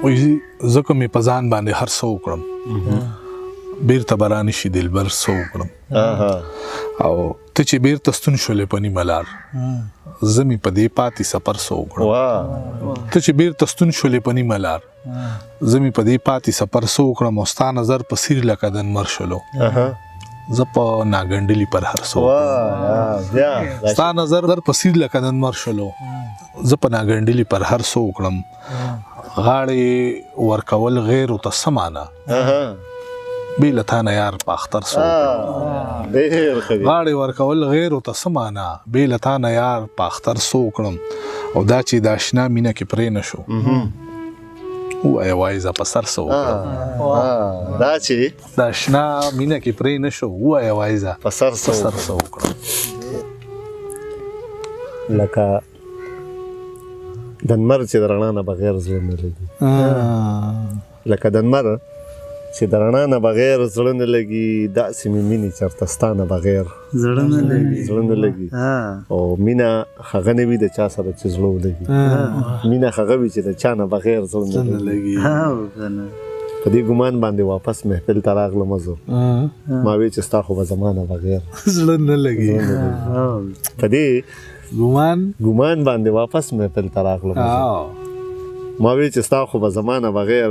وایي ځکه مې په ځان باندې هر څه وکړم، بیرته به رانشي دلبر، څه وکړم؟ او ته چې بیرته ستون شولې په نیمه لار، زه مې په دې پاتې سفر څه وکړم؟ ته چې بیرته ستون شولې په نیمه لار، زه مې په دې پاتې سفر څه وکړم؟ او ستا نظر په سیر لکه د نمر شلو، زه په ناګنډلي پر هر څه وکړم؟ ستا نظر در په سیر لکه د نمر شلو، زه په ناګنډلي پر هر څه وکړم؟ غاړې ورکول غیر ته څه معنا، بې له تا نه یار په اختر څه وکړم؟ غاړې ورکول غیر ته څه معنا، بې له تا نه یار په اختر څه وکړم؟ او دا چې د اشنا مینه کې پرې نه شو، وایه وایه زه په سر څه وکړم؟ دا چې د اشنا مینه کې پرې نه شو، وایه وایه زه په سر په سر څه وکړم؟ لکه د نمر چې د رڼا نه بغیر زړه نه لګي، لکه د نمر چې د رڼا نه بغیر زړه نه لګي، داسې مې مینې چېرته ستا نه بغیر زړه نه لګي، زړه نه لګي. او مینه هغه نه وي د چا سره چې زړه ولګي، مینه هغه وي چې د چا نه بغیر زړه نه لګي. په دې ګمان باندې واپس محفل ته راغلم زه، ما وی چې ستا خو به زما نه بغیر زړه نه لګي. په دې ګمان باندې واپس محفل ته راغلم، ما وی چې ستا خو به زما نه بغیر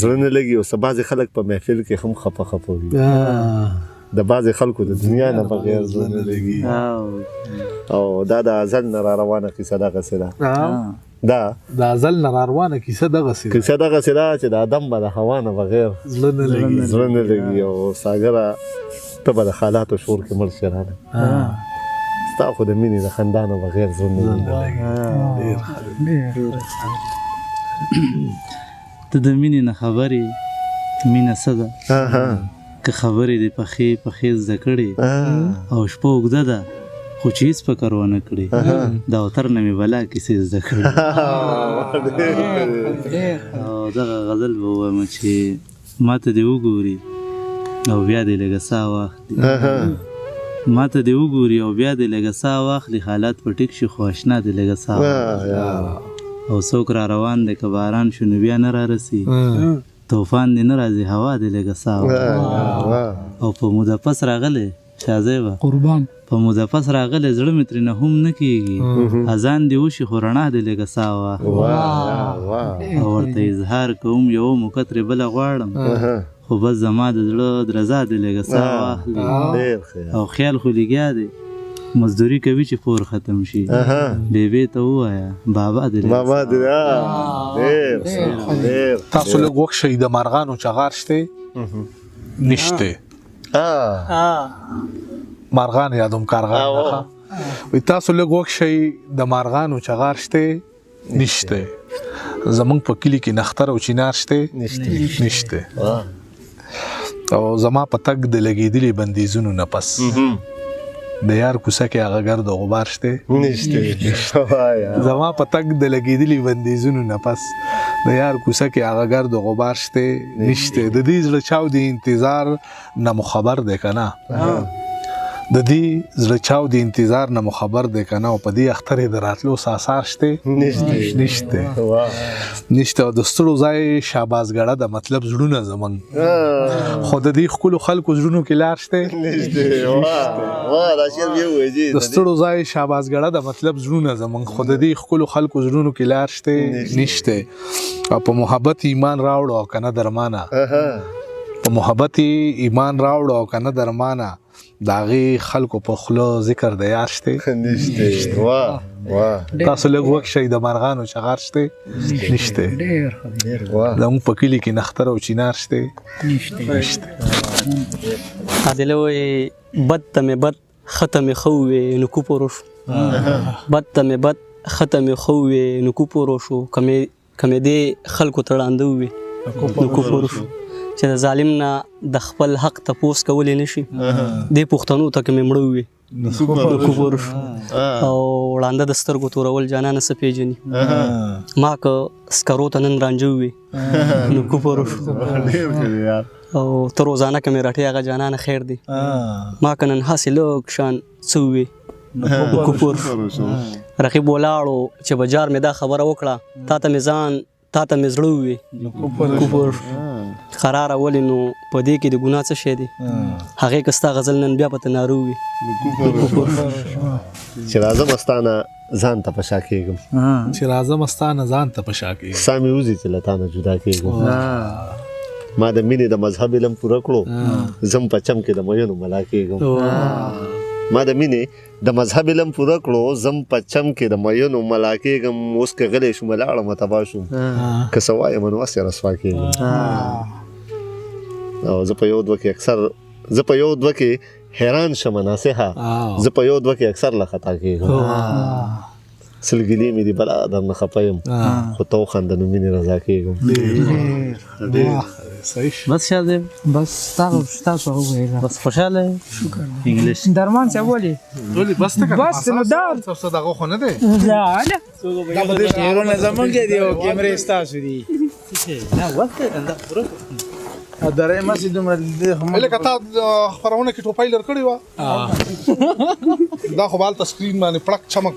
زړه نه لګي. او څه بعضې خلک په محفل کې هم خفه خفه وي، د بعضې خلکو د دنیا نه بغیر زړه نه لګي. او دا د ازل نه را روانه کیسه دغسې ده، دا د ازل نه را روانه کیسه دغسې ده، کیسه دغسې ده چې د آدم به د هوا نه بغیر زړه نه لګي، زړه نه لګي. او ساګره ته به د حالاتو شور کې مړ شې رانه، ستا خو د مینې د خندا نه بغیر زړه نه لګي. ته د مینې نه خبرې، مینه څه ده؟ که خبرې دې پخې پخې زده کړې، او شپه اوږده ده خو چې هېڅ فکر ونه کړې، د اوتر نه مې بلا کیسې زده کړې. او دغه غزل به ووایم چې ما ته دې وګوري او بیا دې لږه ساه واخلي، ما ته دې وګوري او بیا دې لږه ساه واخلي، حالات په ټیک شي خو اشنا دې لږه ساه واخلي. او څوک را روان دی که باران شو نو بیا نه را رسي، طوفان دې نه راځي هوا دې لږه ساه واخلي. او په موده پس راغلی شاه قربان، په موده پس راغلی زړه مې ترېنه هم نه کېږي، اذان دې وشي خو رڼا دې لږه ساه واخلي. او ورته اظهار کوم یوه موقع ترې بله غواړم، خو بس زما د زړه درزا دې لږه ساه واخلي. او خیال خو لګیا دی مزدوري کوي چې پور ختم شي، بیبې ته ووایه بابا دې بابا دې. تاسو لږ وږ شئ، د مارغانو چغار شته نشته؟ مارغان یادوم، کارغان نه. وایي تاسو لږ وږ شئ، د مارغانو چغار شته نشته؟ زمونږ په کلي کې نختر او چینار شته نشته؟ او زما په تګ د لګېدلي بندیزونو نه پس د یار کوڅه کې هغه ګرد او غبار شته نشته؟ زما په تګ د لګېدلي بندیزونو نه پس د یار کوڅه کې هغه ګرد او غبار شته نشته؟ د دې زړه چاو د انتظار نه مو خبر دی که نه؟ د دې زړه چاو د انتظار نه مو خبر دی که نه؟ او په دې اختر یې د راتلو څه اثار شته نشته؟ نشته. او د ستړو ځای شابازګړه د مطلب زړونه زمونږ، خو د دې ښکلو خلکو زړونو کې لار شته نشته؟ د ستړو ځای شابازګړه د مطلب زړونه زمونږ، خو د دې ښکلو خلکو زړونو کې لار شته نشته؟ او په محبت ایمان راوړو او که نه درمانه، په محبت ایمان راوړو او که نه درمانه، د هغې خلکو په خوله ذکر د یار شته نشته؟ تاسو لږ وږ شئ، د مرغانو چغار شته نشته؟ زموږ په کلي کې نختر او چینار شته نشته؟ عادله وایي بد ته مې بد ښه ته مې ښه ووې نو کفر وشو، بد ته مې بد ښه ته مې ښه ووې نو کفر وشو، که مې دې خلکو ته ړانده ووې نو کفر وشو، چې د ظالم نه د خپل حق تپوس کولی نه شي، دې پښتنو ته که مې مړه ووې نو کفر شو. او ړانده د سترګو تورول جانانه څه پېژني، ما که سکرو ته نن رانجه ووې نو کفر شو. او ته روزانه که مې رټې هغه جانانه خیر دی، ما که نن هسې لږ شان څه ووې نو کفر شو. رقیب ولاړو چې بجار مې دا خبره وکړه، تا ته مې ځان تا ته مې زړه ووې کفر شو. قراره ولې نو په دې کې د ګناه څه شی دی؟ هغې که ستا غزل نن بیا په تنارو وي کفر شو. چې راځم ستا نه ځان ته په شا کېږم، چې راځم ستا نه ځان ته په شا کېږم، ساه مې وځي چې له تا نه جدا کېږم. ما د مینې د مذهب علم پوره کړو، زم په چم کې د میینو ملا کېږم. ما د مینې د مذهب علم پوره کړو، زم په چم کې د میینو ملا کېږم. اوس که غلی شوم لاړم تباه شوم، که څه وایم نو هسې رسوا کېږم. او زه په یو دوه کې اکثر، زه په یو دوه کې حیران شم ناصحه، زه په یو دوه کې اکثر له خطا کېږم. سلګلې مې دي بلا درنه خفه یم، خو ته وخنده نو مینې رضا کېږم. بس شاه صاحب، بس تاسو وویل بس خوشاله یې؟ شکر. انګلیش درمان صاحب ولې ولې بس ته بس نو دا څه دغه خو نه دی؟ نه نه، شعرونه زمونږ دي او کیمرې ستاسو دي. نه وخت دا پوره درې مسې دومره دي خو. لکه تا خپرونه کې ټوپۍ لر کړې وه، دا خو به هلته سکرین باندې پړک چمک.